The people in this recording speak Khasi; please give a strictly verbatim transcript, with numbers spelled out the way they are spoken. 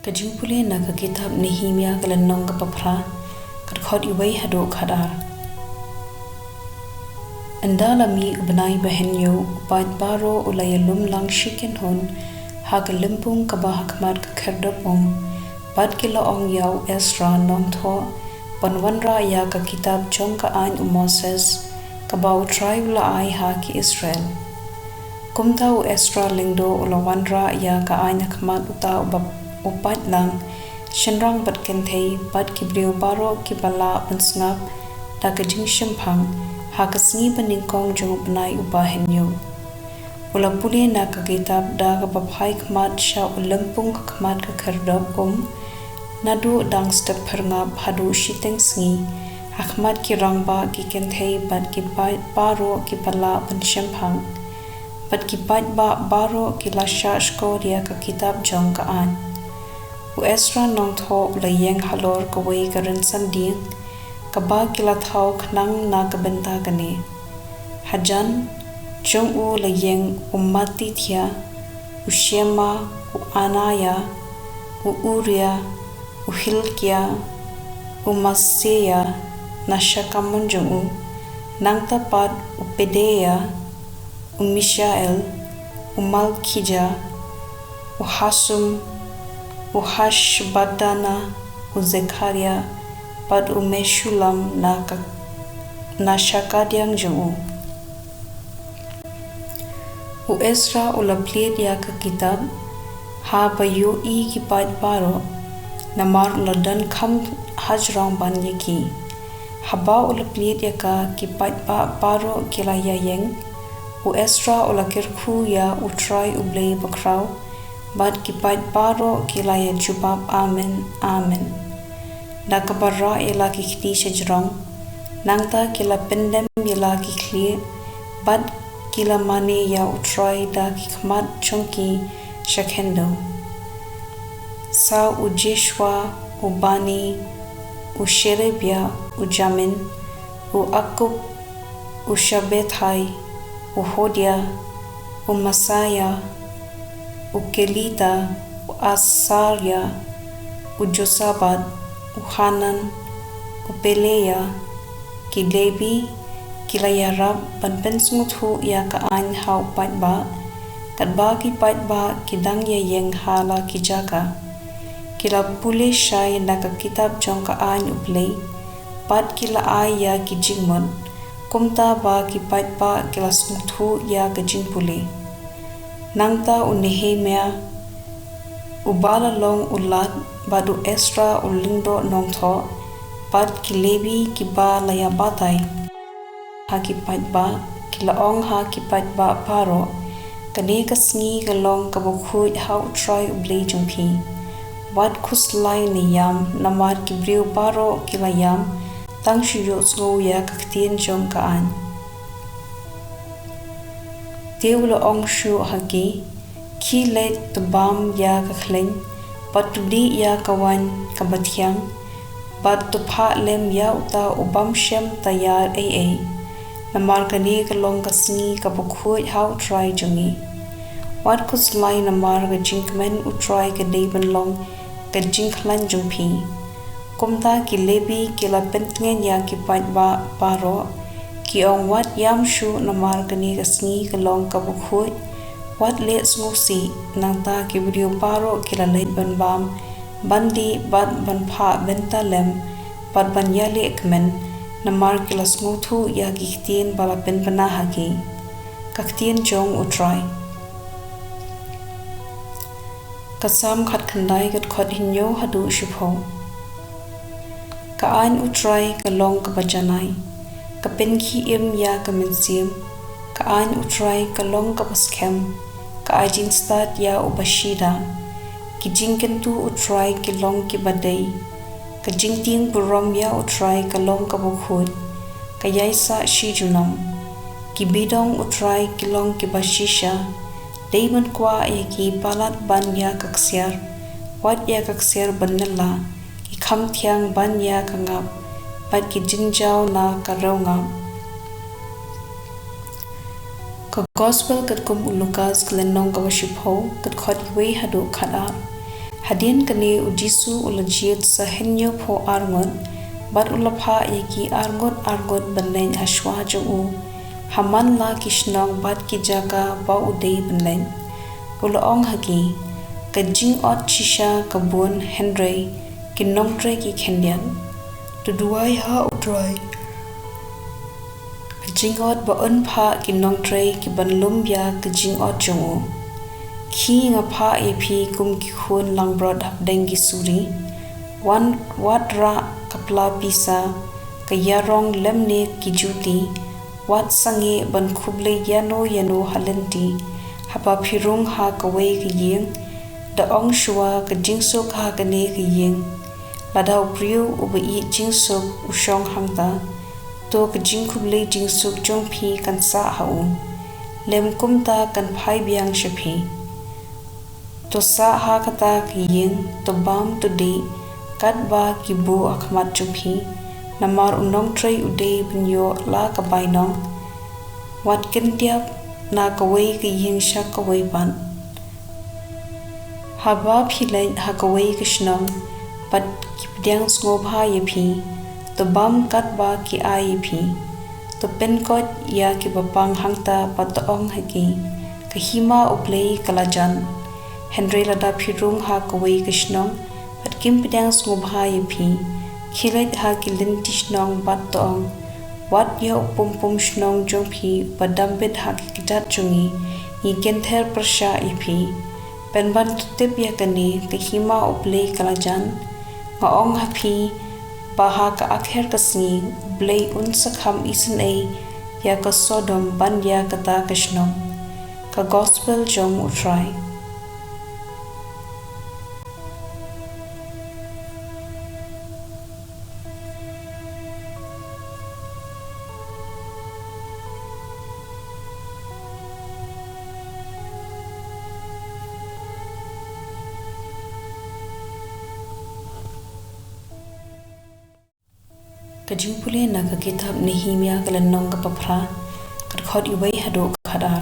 Ka jingpule na ka kitab Nehemia ka lynnong kaba phra, ka dkhot wei haduh khatar. Ynda la mih u bnai ba hynñiew, u paid baroh u la ïalum lang shi kynhun ha ka lympung kaba ha khmat ka khyrdop um, bad ki la ong ïa u Esra nongthoh ban wanrah ïa ka kitab jong ka aiñ u Moses, kaba U Trai u la ai ha ki Israel. Kumta u Esra lyngdoh u la wanrah ïa ka aiñ ha khmat uta u bap-, u paidlang, shynrang bad kynthei, bad ki briew baroh kiba lah ban sngap da ka jingshemphang, ha ka sngi banyngkong jong u bnai uba hynñiew. U la pule na ka kitab da kaba phai khmat sha u lympung ha khmat ka khyrdop um, naduh dang step phyrngap haduh shiteng sngi, ha khmat ki rangbah, ki kynthei bad ki paid baroh kiba lah ban shemphang. Bad ki paidbah baroh ki la shah shkor ïa ka kitab jong ka aiñ. U Esra nongthoh u la ïeng halor kawei ka rynsan dieng, kaba ki la thaw khnang na ka bynta kane. Hajan jong u la ïeng u Mattithia, u Shema, u Anaya, u Uria, u Hilkia, u Maseia, na sha kamon jong u, nangta pat u Pedaia, u Mishael, u Malkija, u Hasum, u Hashbadana, u Zekaria, bad u Meshulam na ka, na sha kadiang jong u. U Esra u la plied ïa ka kitab, haba ïohi ki paid baroh, namar u la don kham hajrong ban ïa ki. Haba u la plied ïa ka, ki paidbah baroh ki la ïaïeng, u Esra u la kyrkhu ïa U Trai U Blei bakhraw, bad ki paid baroh ki la ïajubab, Amen, Amen, da kaba rah ïa la ki kti shajrong. Nangta ki la pyndem ïa la ki khlieh, bad ki la mane ïa U Trai da ki khmat jong ki sha khyndew. Sa u Jeshua, u Bani, u Sherebia, u Jamin, u Akub, u Shabbethai, u Hodia, u Masaia, u Kelita, u Asaria, u Josabad, u Hanan, u Peleia, ki Lebi, ki la ïarap ban pynsngewthuh ïa ka aiñ ha u paidbah, katba ki paidbah ki dang ïaïeng ha la ki jaka. Ki la pule shai na ka kitab jong ka aiñ U Blei, bad ki la ai ïa ki jingmut, kumta ba ki paidbah ki la sngewthuh ïa ka jingpule. Nangta u Nehemia, uba la long u Lad, bad u Esra u lyngdoh nongthoh, bad ki Lebi kiba la ïabatai ha ki paidbah, ki la ong ha ki paidbah baroh, Kane ka sngi ka long kaba khuid ha U Trai U Blei jong phi. Wat khuslai ne ïam, namar ki briew baroh ki la ïam, tang shu ïohsngew ïa ka ktien jong ka aiñ. Te u la ong shuh ha ki, khie leit to bam ïa ka khleiñ, bad to dih ïa ka waiñ kaba thiang, bad to phah lem ïa uta u bym shym taiar ei ei. Namar kane ka long ka sngi kaba khuid ha U Trai jong ngi. Wat khuslai, namar ka jingkmen U Trai ka dei ban long ka jingkhlaiñ jong phi. Kumta ki Lebi ki la pyntngen ïa ki paidbah baroh, ki ong, wat ïam shuh, namar kane ka sngi ka long kaba khuid. Wat leh sngewsih. Nangta ki briew baroh ki la leit ban bam, ban dih, bad ban phah bynta lem, bad ban ïaleh kmen, namar ki la sngewthuh ïa ki ktien ba la pynbna ha ki. Ka ktien jong U Trai. Ka Salm khatkhyndai, ka dkhot hynñiew haduh shiphew. Ka aiñ U Trai ka long kaba janai, ka pynkhie im ïa ka mynsiem. Ka aiñ U Trai ka long kaba skhem, ka ai jingstad ïa uba shida. Ki jingkyntu U Trai ki long kiba dei. Ka jingtieng burom ïa U Trai ka long kaba khuid, ka ïaisah shi junom. Ki bidong U Trai ki long kiba shisha, dei ban kwah ïa ki palat ban ïa ka ksiar, wat ïa ka ksiar ban nylla, ki kham thiang ban ïa ka ngap, bad ki jingjaw na ka riew ngap. Ka Gospel katkum u Lukas, ka lynnong kaba shiphew, ka dkhot wei haduh khatar. Hadien kane u Jisu u la jied sa hynñiewphew arngut, bad u la phah ïa ki arngut arngut ban leit ha shuwa jong u, ha man la ki shnong bad ki jaka ba u dei ban leit. U la ong ha ki, ka jingot shisha ka bun, hynrei ki nongtrei ki khyndiat. To duwai ha u Trai. Ka jingot ba un phah ki nongtrei ki ban lum ïa ka jingot jong u. Khie nga phah ïa phi kum ki khun langbrot hapdeng ki suri. Wan, wat rah ka pla pisa, ka ïarong lymne ki juti. Wat sangeh ban khublei ïano ïano ha lynti. Haba phi rung ha kawei ka ïing, da ong shuwa, ka jingsuk ha kane ka ïing. Lada u briew uba ïeit jingsuk u shong hangta, to ka jingkhublei jingsuk jong phi kan sah ha u. Lym kumta kan phai biang sha phi. To sah ha kata ka ïing, to bam to dih, katba ki buh ha khmat jong phi. Namar u nongtrei u dei ban ïoh la ka bainong. Wat kyndiap na kawei ka ïing sha kawei pat. Haba phi leit ha kawei ka shnong, bad ki pdiang sngewbha ïa phi, to bam katba ki ai ïa phi. To pynkoit ïa kiba pang hangta bad to ong ha ki, ka hima U Blei ka la jan. Hynrei lada phi rung ha kawei ka shnong, bad kim pdiang sngewbha ïa phi, khie leit ha ki lynti shnong bad to ong, wat ïa u pum pum shnong jong phi uba dambit ha ki kjat jong ngi, ngi kynther pyrshah ïa phi. Pynban to tip ïa kane, ka hima U Blei ka la jan. Nga ong ha phi, ba ha ka akher ka sngi, U Blei un sa kham isynei ïa ka Sodom ban ïa kata ka shnong. Ka Gospel jong U Trai. Ka jingpule na ka kitab Nehemia ka lynnong kaba phra, ka dkhot uwei haduh ka khadar.